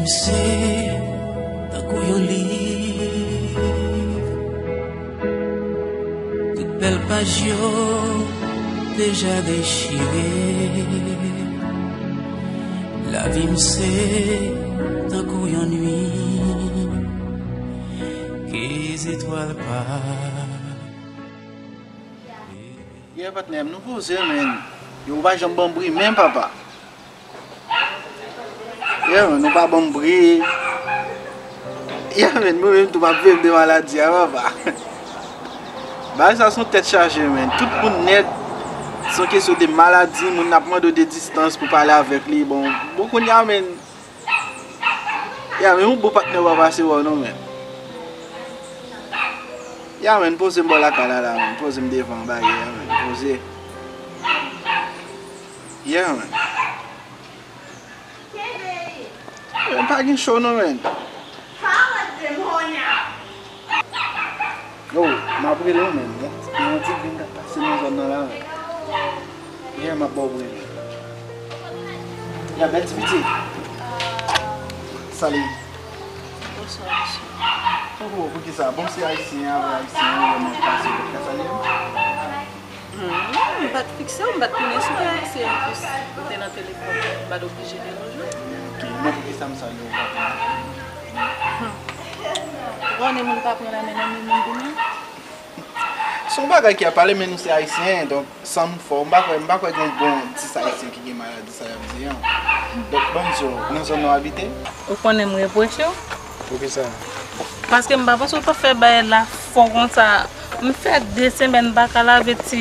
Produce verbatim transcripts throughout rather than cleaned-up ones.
Se tankou yon liv, tout bèl paj yo deja dechire. Lavi m se tankou yon nuit ke zetwal pa. Yeah, patnè m, nou poze, men. Yo, ou pa janm ban m bri, men, papa. Yeah, men, ou pa ban m bri. Yeah, men, mwen menm tou, m ap viv de maladi a, papa. Bagay sa se yon tèt chaje, men. Tout moun nèt, se yon kesyon de maladi, moun ap mande w de distans pou pale avèk li. Bon, bon, kounye a, men, ya, men yon bon patnè w pa pase wè w non, men. Ya, men, poze m bò lakay la, la, men. Poze m devan bagay, ya, men. Poze. Ya, men. Men, pa gen cho non, men. Yo, m ap rele w, men. Gen yon ti grenn k ap pase nan zòn nan la, men. Yeah, m ap ba w bri. Yeah, bèl ti pitit. Salut. Bonswa, mesye. Oh, oh, poukisa? Bon, se ayisyen, avè ayisyen, yo, m ap pase, ou pa ka salye m? Hmm, non, m pa t fikse w, m pa t konnen si w te ayisyen, anplis, ou te nan telefòn, m pa t oblije deranje w. Ok, men poukisa m salye w, ou pa konnen? Hmm. Ou konnen moun pa pran lanmen nan men moun pou mwen? Se yon bagay ki ap pale, men nou se ayisyen, donk, san nou fè w, m pa kwè, m pa kwè gen yon bon dis ayisyen ki gen maladi sa y ap di an. Donk, ban m di w, nan zòn nan w abite? Ou konnen m repwoche w. Poukisa? Paske m pa panse w t ap fè bagay la fò konsa. M fè de semèn m pa ka lave ti,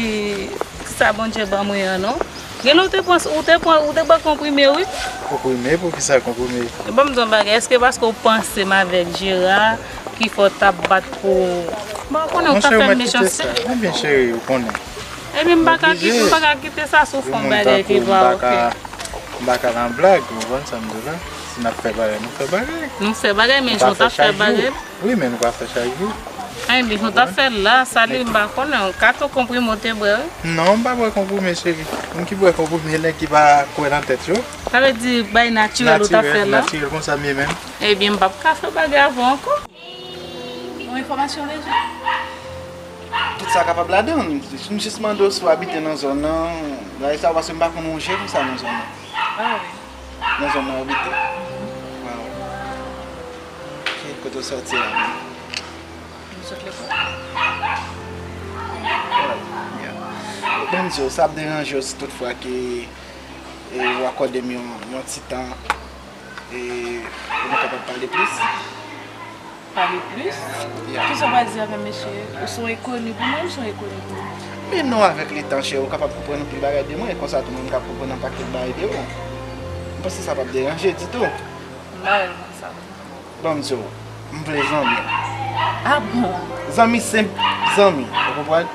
ti sa Bondye ban mwen an, non. Gen lè w te pran, ou te pran, ou te bwè konprime, wi. Konprime? Poukisa konprime? Ban m di w yon bagay, èske paske w panse m avèk Jera ki fè w t ap bat pou, bon, ou konnen w t ap fè m mechanste? Monchè, ou mèt kite sa. Ebyen, cheri, ou konnen. Ebyen, m pa ka kite, m pa ka kite sa sou fon bagay ki pa oke. M pa ka nan blag, ou konprann sa m di w la? Si n ap fè bagay, nou fè bagay. Nou fè bagay, men jan w t ap fè bagay. Wi, men nou pa fè chak jou. Ay, men jan w t ap fè la, sa li, m pa konnen. Katon konprime w te bwè, wi. Non, m pa bwè konprime, cheri. Moun ki bwè konprime, nèg ki pa kwè nan tèt yo. Sa vle di, bay natirèl ou t ap fè la? Natirèl, natirèl, konsa m ye menm. Ebyen, m p ap ka fè bagay avè w ankò. Yon enfòmasyon w bezwen? Tout sa kapab ladan l. M jis mande w si w abite nan zòn nan. Bagay sa yo, paske m pa konn wonje konsa nan zòn nan. Ah wi. Nan zòn nan w abite? Waw. Ok, kote w sòti la menm? M sot lekòl. Alright, yeah. Ban m di w, sa ap deranje w si toutfwa ke, e, w akòde m yon, yon ti tan, e, pou nou kapab pale plis? Pale plis? Yeah. Kisa w pral di avè m, mesye? Ou se yon enkoni pou mwen, m se yon enkoni pou ou? Men non, avèk letan, cheri, ou kapab konprann anpil bagay de mwen, e konsa tou moun ka konprann yon pakèt bagay de ou. M panse sa p ap deranje ditou. M pa wè l konsa. Ban m di w, m vle zanmi. Ah bon? Zanmi senp, zanmi, ou konprann?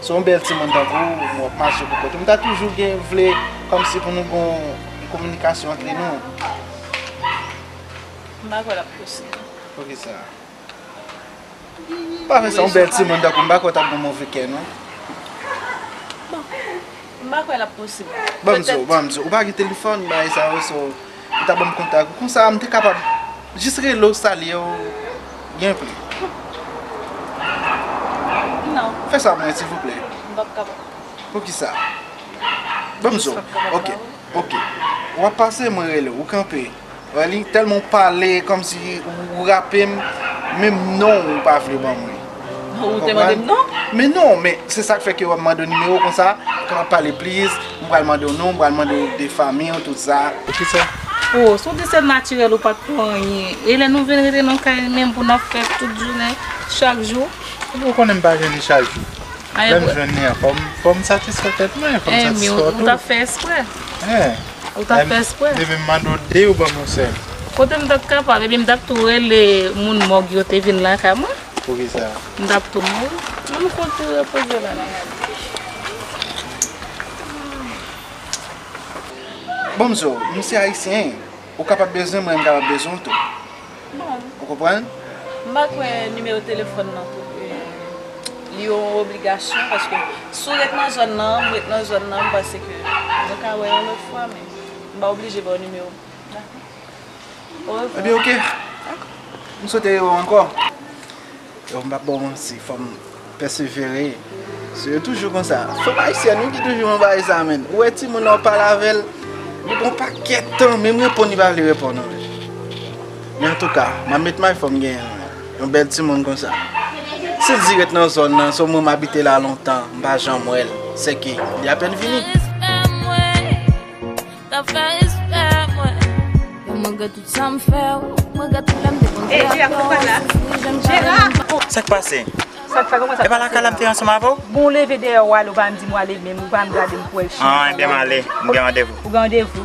Se yon bèl timoun tankou w, w ap mache pou kont ou. M ta toujou gen vle kòmsi pou nou gen yon kominikasyon antre nou. M pa kwè l ap posib. Poukisa? Pa fè sa, yon bèl timoun tankou m, m pa kwè w t ap gen move kè, non. Bon, m pa kwè l ap posib. Ban m di w, ban m di w, ou pa gen telefòn, bagay sa yo, so, ou ta ban m kontak ou. Konsa, m te kapab jis rele w, salye w, gen pri. Non. Fè sa pou mwen, silvouplè. M p ap kapab. Poukisa? Ban m di w. Ok, ok. W ap pase, mwen rele w, ou kanpe. Wè li, tèlman w pale, kòmsi ou rape m, menm non w ou pa vle ban mwen. Ou te mande m non? Men non, men se sa k fè ke w ap mande w nimewo konsa, pou n ap pale plis, m pral mande w non, m pral mande w de fanmi w, tout sa. Poukisa? Oh, si w di se natirèl ou pa t pou anyen. E lè nou vin rete nan kay menm pou n ap fè tout jounen, chak jou. Ou konnen m pa jwenn li chak jou. Lè m jwenn li an, fò m, fò m satisfè tèt mwen, fò m satisfè w tou. Ou t ap fè espre. Ou t ap fè espre. Depi m mande w de, ou ban m yon sèl. Kote m t ap kapab, epi m t ap tou rele moun mòg yo te vin lakay mwen. Poukisa? M t ap tou mouri. Nan m konn tou repoze la non. Bon, m di w, m se ayisyen. Ou kapab bezwen mwen, m kapab bezwen w tou. Bon. Ou konprann? M pa kwè nimewo telefòn nan pou, eh, li yon obligasyon, paske si w ret nan zòn nan, m ret nan zòn nan, m panse ke nou ka wè yon lòt fwa, men m pa oblije ba w nimewo m. Dakò? Ebyen, oke. M swete yo ankò. Yo, m p ap ba w manti, fò m pèsevere. Se yo toujou konsa. Fanm ayisyèn, wi, ki toujou nan bagay sa, menn. Ou wè timoun nan, w pale avè l, li pran pakèt tan, menm reponn, li pa vle reponn, non, menn. Men antouka, m ap met may fò m genyen l, menn. Yon bèl timoun konsa. Si l di ret nan zòn nan, se yon moun m abite la lontan, m pa janm wè l. Sèke, li apèn vini. Respè mwen, ta fè respè mwen. Yo, mwen gen tout sa m fè w, mwen gen tout lè m te konn fè ak ou, soufri, jan m ta renmen. Sa k pase? Sa k fè kòman sa? E pa lakay la m te ansanm avè w? Bon, ou leve dèyè w ale, ou pa menm di m w ale menm, ou pa menm gade m pou wè l. Ah, ebyen m ale, m gen randevou. Ou gen randevou?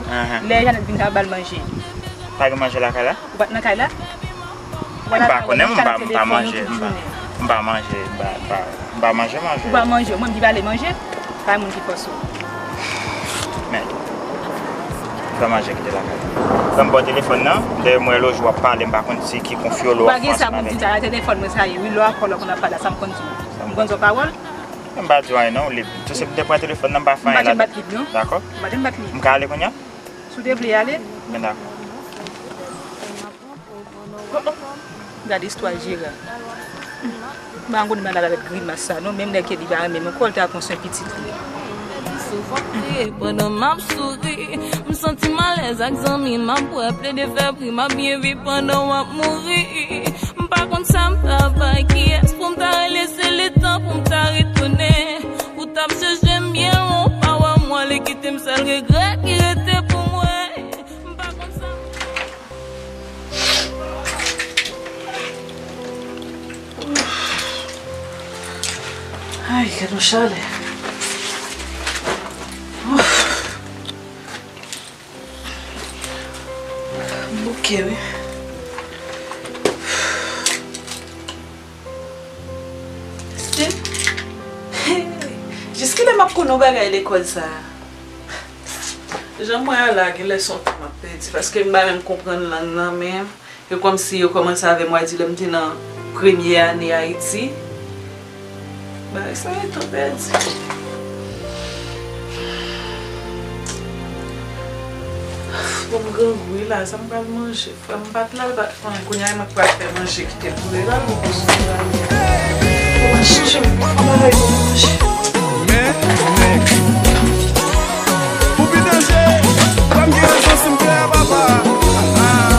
Lè Janèt vin sa, ba l manje. Pa gen manje lakay la? Ou pa t nan kay la? M pa konnen, m pa, m pa manje, m pa, m pa manje, m pa, m pa, m pa manje manje. Ou pa manje, ou menm ki pale manje, pa moun ki fòse w. Men, fè manje kite lakay la. Ban m ba w telefòn nan, dayè m wè lòt jou w ap pale, m pa konn si ki konfyolo w ap fè ansanm avè l. Ou pa gen sa pou di sa, telefòn mwen sa ye, wi, lè w ap pale, w konn ap pale, sa m konn di w. M konn di w pawòl. M pa di w anyen non, ou lib. Tou se pou te pran telefòn nan, m pa fè anyen ladan. M pa janm bat li non. Dakò? M pa janm bat li. M ka ale kounye a? Si w te vle ale. Men dakò. Oh, oh. Gade istwa Jera. M pa konn malad avèk grimas sa non, menm lè ke li pa renmen m ankò, l ta pran swen pitit li. Souvan kriye pandan m ap souri. M santi m alèz ak zanmi m ap bwè, plede fè bri, m ap byen viv pandan w ap mouri. M pa konn sa m ta bay kiyès pou m ta rele, se letan pou m ta retounen. Ou t ap chèche m byen lwen, ou pa wè m, w ale kite m, sèl regrè ki rete pou mwen. M pa konn sa. Ay, gad yon chalè. Ouf. M bouke, wi. Hey, jiskilè m ap konn yon bagay lekòl sa a? Jan m wè a la, genlè se yon tan m ap pèdi, paske m pa menm konprann lang nan, men e kòmsi yo kòmanse avè m, w a di lè m te nan premye ane Ayiti. Bagay sa yo tan pèdi. Bon, m grangou wi la, sa m pral manje? Frè m pa t la, l pa t fè anyen. Kounye a, e mwen k pral fè manje, kite l pou li la, nou konn sa. Bon, m chanje, m pral fè bagay pou manje. Men, men. Pou pi danje, pa m gen rezon si m klè, papa. Ah, ah.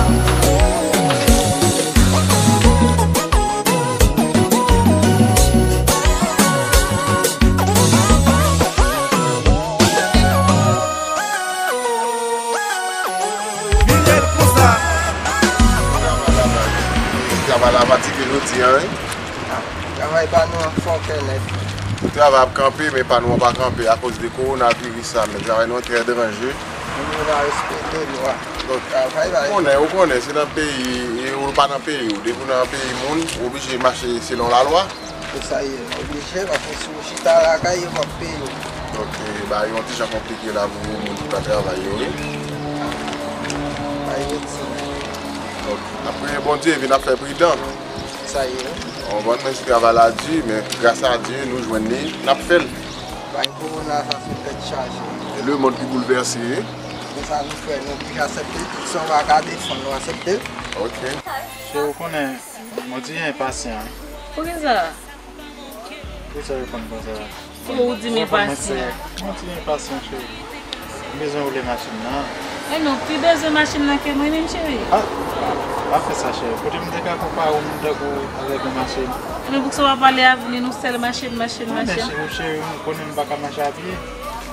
Li bèl konsa. Travay la fatige jodi a, wi. Travay pa nou an fòkè nèt. Travay ap kanpe, men pa nou an pa kanpe akoz de kowonaviris sa, men travay nou an trè deranje. Moun yo pa respekte lwa. Donk, travay pa ou konnen, ou konnen, se nan peyi, e ou pa nan peyi w. Depi w nan peyi moun, ou oblije mache selon lalwa. Se sa ye, oblije, paske si w chita lakay, yo p ap peye w. Donk, e, bagay yo yon ti jan konplike la pou moun ki pa travay yo, wi. Bagay yo ti. Donk, apre Bondye vin ap fè pridan. Sa ye, wi. Ou konprann, menm si travay la di, men gras a Dye, nou jwenn li, n ap fè l. Bagay kowona sa se tèt chaje. E lemonn ki boulvèse. Se sa nou fè, nou oblije aksepte tout sa w pa ka defann, nou aksepte. Ok. Se ou konnen, Mwen di enpasyan. Poukisa? Poukisa w reponn konsa? Pou ou di m enpasyan. Mwen di enpasyan, cheri. M bezwen woule machin nan. E non, pi bezwen machin nan ke mwen menm, cheri. Ah, pa fè sa, cheri. Kote m te ka konpare w, moun tankou w avèk yon machin? Ebyen, poukisa w pa pale avni nou sèl machin, machin, machin? Cheri, cheri, ou konnen m pa ka mache a pye.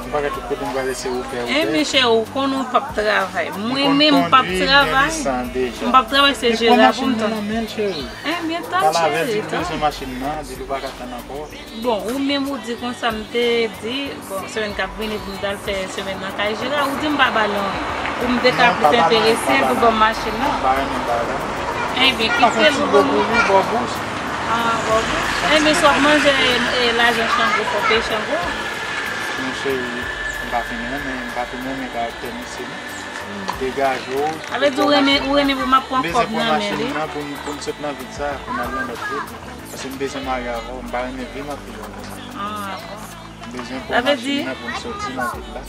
M pa ka tout kote m prale se ou fè ou fè. Enben cheri, ou konnen ou p ap travay. Mwen menm m p ap travay. M p ap travay, se Jera pou m tann. Enben tann cheri, tann. Pale avè l, di li bezwen machin nan, di li pa ka tann ankò. Bon, ou menm ou di konsa, m te di, bon, semèn k ap vini pou m t al fè semèn nan kay Jera, ou di m pa ba l anyen. Pou m te ka plis enterese pou l ban m machin nan. Enben kite l ou ban m. Ah, bon. Enben si w ap manje, e, lajan chango, fò w peye chango. Mon cheri, m pa fin renmen, m pa fin renmen karaktè misye non. Degaje w. Sa vle di ou renmen, ou renmen pou m ap pran kòb nan men li? M bezwen pran machin nan pou m, pou m sot nan vil sa, pou m al nan lòt vil. Paske m bezwen marye avè w, m pa renmen vi m ap viv avè w. Ah, bon. M bezwen pran machin nan pou m soti nan vil la.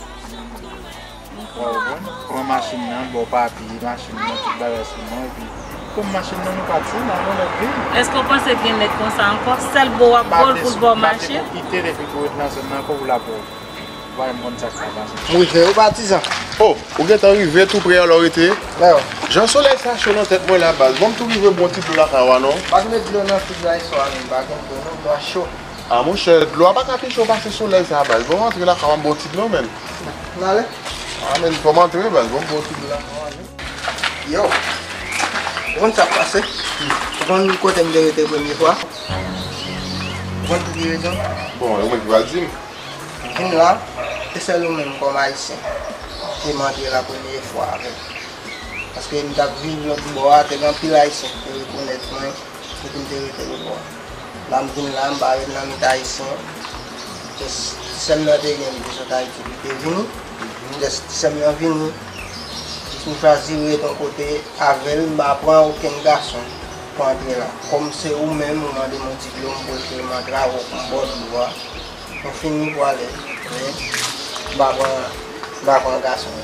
Ou konprann? Pran machin nan, ba w papye machin nan, tout bagay sou mwen, epi pran machin nan, nou pati, n al nan lòt vil. Èske w panse gen nèg konsa ankò? Sèl ba w ap ba w l pou l ba w machin? M pa te pou kite l epi pou ret nan zòn nan ankò pou l ap wè w. Ou pa menm konn sa k ta pase. M rive wi patizan. Oh, ou gentan rive tou pre alò rete. Jan solèy sa cho nan tèt mwen la baz. Bon, m tou rive bon ti dlo lakay ou a non. Pa t met dlo nan frig la yèswa, men m pa gen dlo non, dlo a cho. A monchè, dlo a pa ka pi cho pase solèy sa baz. Bon, antre lakay ou a m bon ti dlo, menn. N ale? A, menn, fò m antre baz. Bon, bon ti dlo lakay ou a non. Yo, ou konn sa k pase? Ou konn kote m te rete premye fwa? Ou konn pou ki rezon? Bon, e ou menm ki pral di m. M vin la, se sèl ou menm kòm Ayisyen ke m antre la premye fwa avèk. Paske m t ap viv lòt bò a, te gen anpil Ayisyen ki te rekonèt mwen, epi m te rete lòt bò a. La m vin la, m pa ret nan mitan Ayisyen. Just, ti sè m nan te gen, li te sot Ayiti, li te vini. Just, ti sè m nan vini. Just, m chwazi ret yon kote avè l, m pa pran okenn gason pou antre la. Kòm se ou menm, ou mande m yon ti dlo, m prefere m antre avè w pou m ba w dlo a. Nou fini pwale, men m pa pran, m pa pran gason.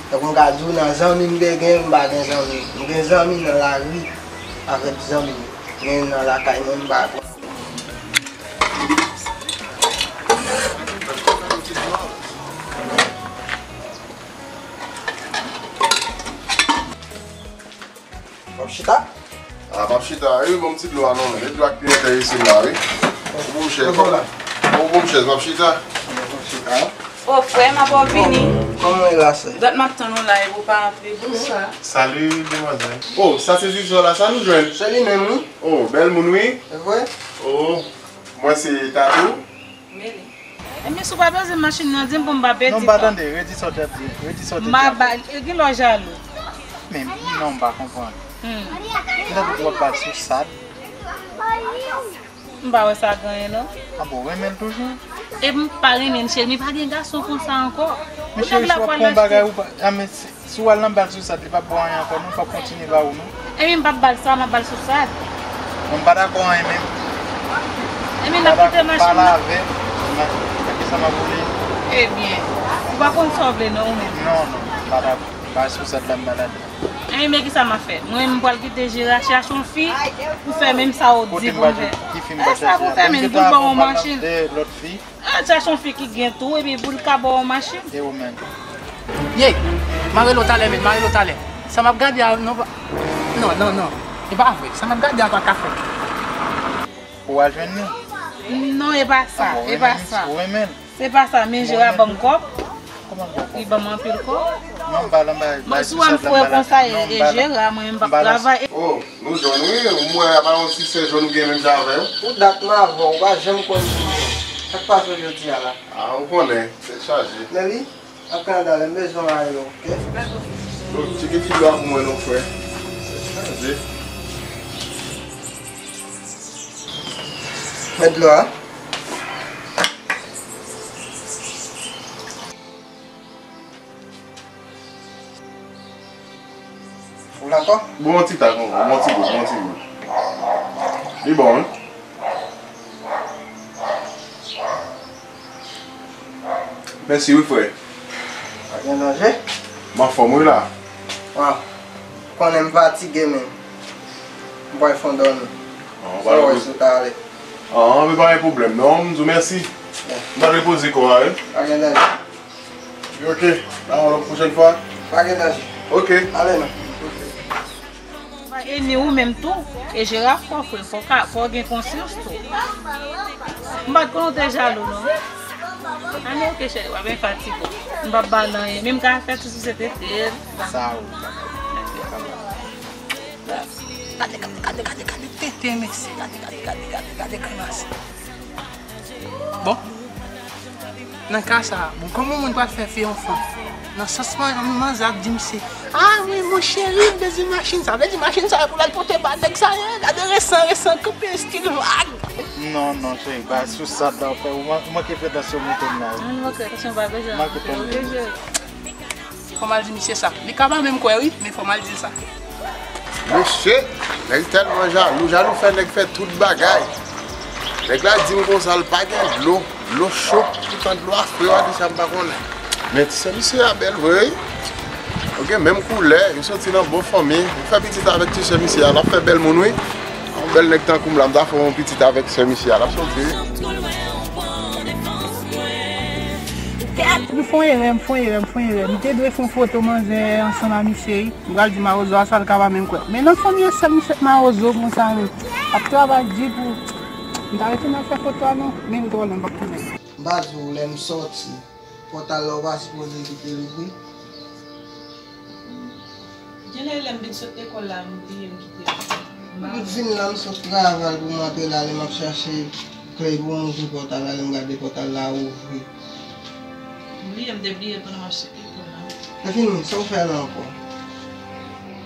Tankou m ka di w nan zanmi m te gen, m pa gen zanmi. M gen zanmi nan lari avèk zanmi m. Men nan lakay mwen, m pa pran. W ap chita? A, m ap chita, wi, bon, m ti dlo a non, men. E dlo a k pi enterese m la, wi. Ou bon chèz, ou bon chèz, m ap chita. O, frè m, apa w vini? Kòman w ye la, sè? Dat m ap tann ou la, epi w pa antre, bonswa. Salut, demwazèl. O, sa se Zizò la, sa nou jwenn? Se li menm, wi. O, bèl moun, wi. Se vre? O, mwen se Tatou. Mele. Ebyen, si w pa bezwen machin nan, di m pou m pa pèdi tan. Non, m pa tande. Redi sa w t ap di. Redi sa w te di ankò. M a ba l, e gen lè w jalou. Men, non, m pa konprann. Hmm. M tande w ap ba l sou sa. M pa wè sa gen anyen, non. A bon, w renmen l toujou? E m pa renmen l, cheri, men pa gen gason konsa ankò. Men cheri, si w ap pran yon bagay, ou pa, a, men si, si w al nan ba l sou sa, li p ap ba w anyen ankò, non, l p ap kontinye ba ou, non. Ebyen, m p ap ba l sa, m ap ba l sou sa. Mwen, m pa dakò anyen menm. Ebyen, n ap kite machin nan. M pa dakò, m pale avè l, men, men kisa m ap voye? Ebyen, ou pa konn sa w vle, non, ou menm? Non, non, m pa dakò. Ba l sou sa, m pa dakò. Ebyen, men kisa m ap fè? Mwen, m pral kite Jera chache yon fi pou fè menm sa w di pou m fè. Kote m pral chache? Ki fi m pral chache a? Sa pou fè menm, pou l ban w yon machin. Dèyè lòt fi. Al chache yon fi ki gen tou, epi pou l ka ba w yon machin. E ou menm? Ye, m a rele w talè, men, m a rele w talè. Sa m ap gade a, non, pa, non, non, non. E pa vre. Sa m ap gade a pa ka fèt. Ou al jwenn li? Non, e pa sa, e pa sa. Ou renmen l? Se pa sa, men Jera ban m kòb. Kòman l ban w kòb? Li ban m anpil kòb. Non, m pa nan bagay. Mwen, si w wè m fou konsa, e, e Jera, mwen menm m p ap travay. O, nou jwenn wi, m wè a pa yon ti sè jwenn ou gen menm jan avè w. Pou dat m avè w, ou pa janm konn ki jan. Sa k pase w jodi a la? A, ou konnen, tèt chaje. Meli, ap kanada, lè m bezwen w ale, oke? Yo, tcheke ti dlo a pou mwen non, frè. Tèt chaje. Mèt dlo a. Ou dakò? Bon, yon ti tak ankò, bon ti gout, bon ti gout. Li bon, wi. Mèsi, wi, frè. Pa gen danje? M anfòm, wi, la. Waw. Konnen m fatige, men m pral fè yon dòmi. Sa w wè si w ta ale? An, men pa gen pwoblèm, non. M di w mèsi. M pral repoze kò a, wi. Pa gen danje. Ok, n a wè w lòt pwochèn fwa. Pa gen danje. Ok. Ale non. E ni ou menm tou, e Jera fò, frè, fò ka, fò gen konsyans tou. M pa t konnen w te jalou, non. Ann, ok, cheri, w ap byen fatige w. M p ap ba l anyen, men m ka fè ti souse tete l. Sa ou. Gade, gade, gade, gade, gade tenten, mesye. Gade, gade, gade, gade, gade grimas. Bon. Nan ka sa a, bon, kòman moun pral fè fè yon fanm? Nan sans man, manzè ap di misye, a, wi, mon cheri, m bezwen machin sa. Vle di machin sa pou l al pote ba nèg sa ye. Gade resan, resan, kanpe estil vag. Non, non, cheri, pa sou sa la, ou fè, ou man-, ou manke fè tansyon monte m la, wi. Ou manke tansyon pa bezwen. Manke fè m. Fò m al di misye sa. Li ka pa menm kwè wi, men fò m al di l sa. Mesye, nèg tèlman jalou, jalou fè nèg fè tout bagay. Nèg la di m konsa l pa gen dlo, dlo cho, poutan dlo a fre, w a di sa m pa konnen. Men ti sè misye a bèl vre, wi. Yo gen menm koulè, yo soti nan bon fanmi. Yo fè pitit avèk ti sè misye a, l ap fè bèl moun, wi. Yon bèl nèg tankou m la, m ta fè yon pitit avèk sè misye a, l ap soti, wi. Kèt, m fè yon erè, m fè yon erè, m fè yon erè. M te dwe fè yon foto manzè ansanm a misye, wi. M pral di mawozo a sa l ka pa menm kwè. Men nan fanmi an sèl m sot mawozo konsa menm. Ap travay di pou m ta rete nan fè foto a non, men m twò lwen m p ap tounen. M pa di w lè m sòti, pòtal la ou pa sipoze kite l ouvri. Genlè lè m vin sot lekòl la, m bliye m kite l. M vin la, m sot travay pou m antre la, lè m ap chache kle pou m ouvri pòtal la, lè m gade pòtal la ouvri. M bliye, m te bliye pandan m ap sot lekòl la. Lefini, sa w fè la ankò?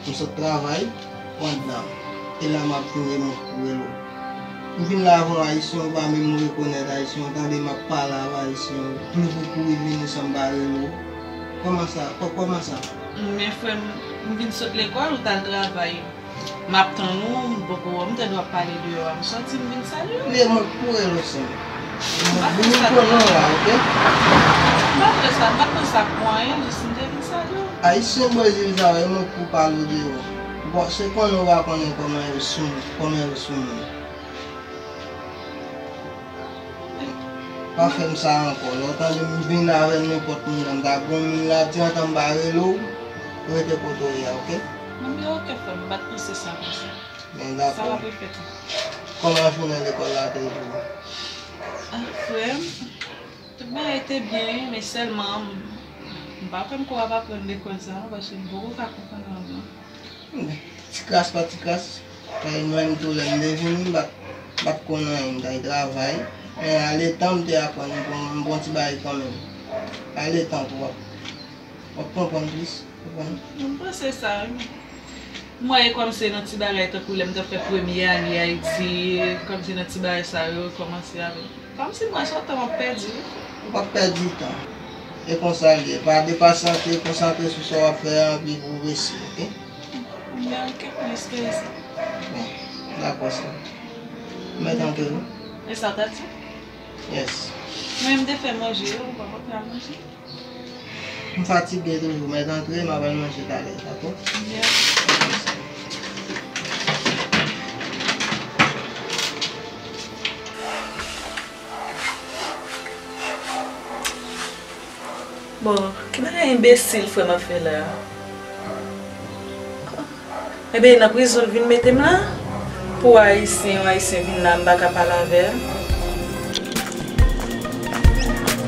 M sot travay, ou anndan. E la m ap vin remèt pou rele w. M vin la avè yon ayisyen, ou pa menm rekonèt ayisyen, ou tande m ap pale avè ayisyen, ou pli pou kouri vini san m pa rele w. Kòman sa? Kò-, kòman sa? Men frè m, m vin sot lekòl, ou t al travay. M ap tann ou, m poko wè w, m tande w ap pale deyò a, m sòti, m vin salye w. Li e mwen k pou rele w sè m. M vini konnen w la, oke? M pa t wè sa, m pa t wè sa pou anyen, jis m te vin salye w. Ayisyen bò zil sa, e mwen k pou pale w deyò. Bon, se konnen w pa konnen kòman yo sou moun, kòman yo sou moun. Pa fè m sa ankò. Lè w tande m vin avè nenpòt moun nan, m ta gon moun la, di antan m pa rele w, rete kote w ye a, oke? Non, men oke, frè m, m pa t panse sa konsa. Ben, dakò. Sa w ap refèt la? Kòman jounen lekòl la te ye pou ou? Ah, frè m, tout bagay te byen, wi, men sèlman, m, m pa kwè m ko ap aprann lekòl sa non, paske m poko ka konprann anyen. Ti kras pa ti kras. Paske mwen menm tou lè m te vini, m pa t, m pa t konn anyen, m t al travay. Men aletan m te aprann, m pran, m pran ti bagay kanmenm. Aletan tou w ap, w ap konprann plis, konprann. M panse sa, wi. M wè e kòmsi nan ti bagay tankou lè m t ap fè premye ane Ayiti, kòmsi nan ti bagay sa yo kòmanse avè m. Kòmsi m wè se yon tan m ap pèdi, wi. Ou p ap pèdi tan. E konsa l ye. Pa depasante, konsantre sou sa w ap fè a, epi pwogrese, oke? Mwen oke plis ke sa. Bon, dakò, sè. Mèt antre, wi. E sa w ta di? Yes. Mwen, m te fè manje, ou pa konprann manje? M fatige toujou, mèt antre, m ap al manje talè, dakò? Yes. Bon, ki bagay enbesil frè m ap fè la? Ebyen, nan prizon l vin mete m la? Pou ayisyen, yon ayisyen vin la, m pa ka pale avè l?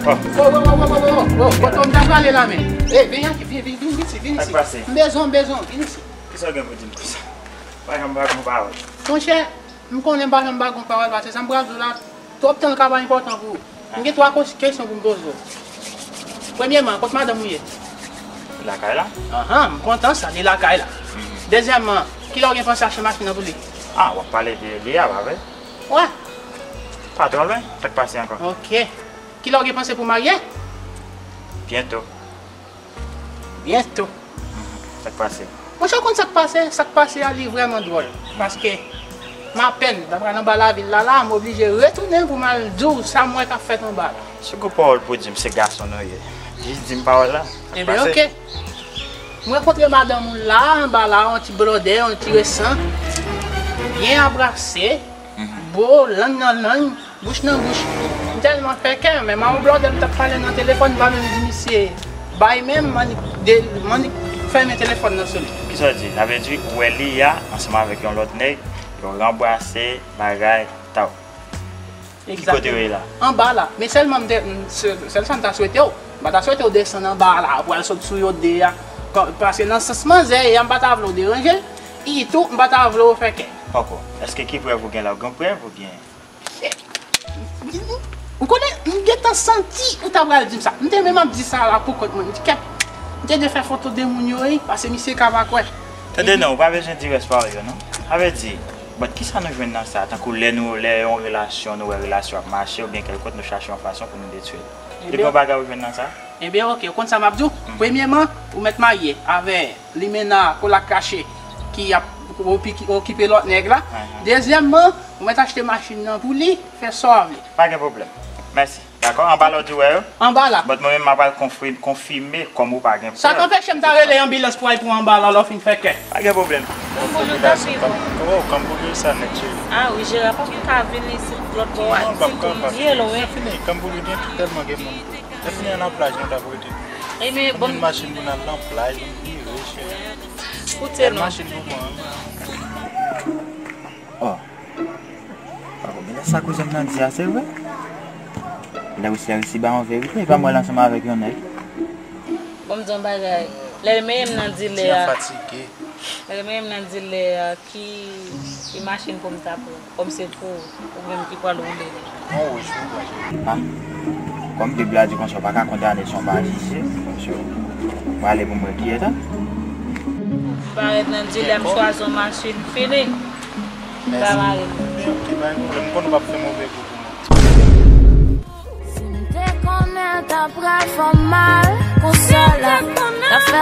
Oh, oh, oh, oh, oh, oh, oh, oh, kote w ta prale la menm? Ey, vin, vin, vin, vin, vin isit, vin isit. Sa k pase? M bezwen w, m bezwen w, vin isit. Kisa w gen pou di m konsa? Pa janm pa gon pawòl. Monchè, m konnen m pa janm pa gon pawòl, paske sa m pral di w la, twòp tan l ka pa enpòtan pou ou. M gen twa kos-, kesyon pou m poze w. Premyèman, kot madanm ou ye? Li lakay la. Anhan, m kontan sa, li lakay la. Dezyèmman, kilè w gen panse achte machin nan pou li? Ah, w ap pale de li a, pa vre? Wè. Pa twò lwen, sa k pase ankò? Oke. Kilè w gen panse pou w marye? Byento. Byento. Sa k pase? Monchè, w konn sa k pase? Sa k pase a, li vrèman dwòl. Paske m apèn, m ta pral anba lavil la, la, m oblije retounen pou m al di w sa m wè k ap fèt anba la. Si w gon pawòl pou di m, se gason nou ye. Jis di m pawòl la. Sa k pase? Ebyen, oke. M rankontre madanm ou la, anba la, yon ti blòdè, yon ti resan. Byen abrase. Bo, lang nan lang, bouch nan bouch. M tèlman fè kè, men mawo blòdè m t ap pale nan telefòn, m pa menm di misye bay men m, m annik de-, m annik fèmen telefòn nan sou li. Kisa w di? Sa vle di ou wè li a ansanm avèk yon lòt nèg, yo ranbrase bagay, taw. Ki kote yo ye la? Egzakteman. Anba la. Men sèlman m te, m, sèl, sèl sa m ta swete w. M pa ta swete w desann anba la, pou al sot sou yo de a. Kò-, paske nan sans manzè ye a, m pa ta vle w deranje l. Itou, m pa ta vle w fè kè. Poko. Èske ki prèv ou gen la? Ou gen prèv oubyen? Ou konnen, m gentan santi ou ta pral di m sa. M te menm ap di sa la pou kont mwen. M di, kèt, m te dwe fè foto de moun yo, wi, paske misye ka pa kwè. Tande non, ou pa bezwen di rès pawòl yo, non. Sa vle di, but kisa nou jwenn nan sa? Tankou lè nou, lè yon relasyon, nou wè relasyon ap mache, oubyen kèlkòt, nou chache yon fason pou nou detwi l. Depi yon bagay ou jwenn nan sa? Ebyen, oke, ou konn sa m ap di w? Premyèman, ou mèt marye avè limena kolak kache ki ap opi-, okipe lòt nèg la. Dezyèmman, ou mèt achte machin nan pou li, fè sa w vle. Pa gen pwoblèm. Mèsi. Dakò, anba la w di w wè yo? Anba la. But mwen menm m ap al konfi- konfime kòm ou pa gen prèv. Sa k anpeche m ta rele anbilans pou al pran anba la lè w fin fè kè? Pa gen pwoblèm. Kanboulou t ap viv. Oh, Kanboulou sa nèt cheri. Ah wi, Jera, pa pou ka vin isit lòt bò a. Non, pa pou ka, pa pou ka. Lè fini, Kanboulou gen tèlman gen moun. Lè fini an nan plaj nou t ap rete. Ebyen, bon. Machin pou n al nan plaj, nou vire cheri. Koute non. Machin pou mwen. Oh. Pako, men sa kouzen m nan di a, se vre? Lè ou se resi ba yon verite, e pa mwen ansanm avèk yon nèg. Bon, m di yon bagay. Lè meyè m nan dilè a. Ti an fatige. Lè meyè m nan dilè a, ki, ki machin pou m ta pran? Kòm se pou ou menm ki pral woule li. Yon wouj pou mwen. Ah. Kòm Bib la di konsa, ou pa ka kondane si yon pa jije. Konsa, mwen ale pou mwen kiyès a. M parèt nan dilè, m chwazi yon machin, fini. Mèsi. Ba mari m. Ok, pa gen pwoblèm. M konn w p ap fè move kou pou mwen. Si m te konnen l ta pral fè w mal konsa la, t ap fè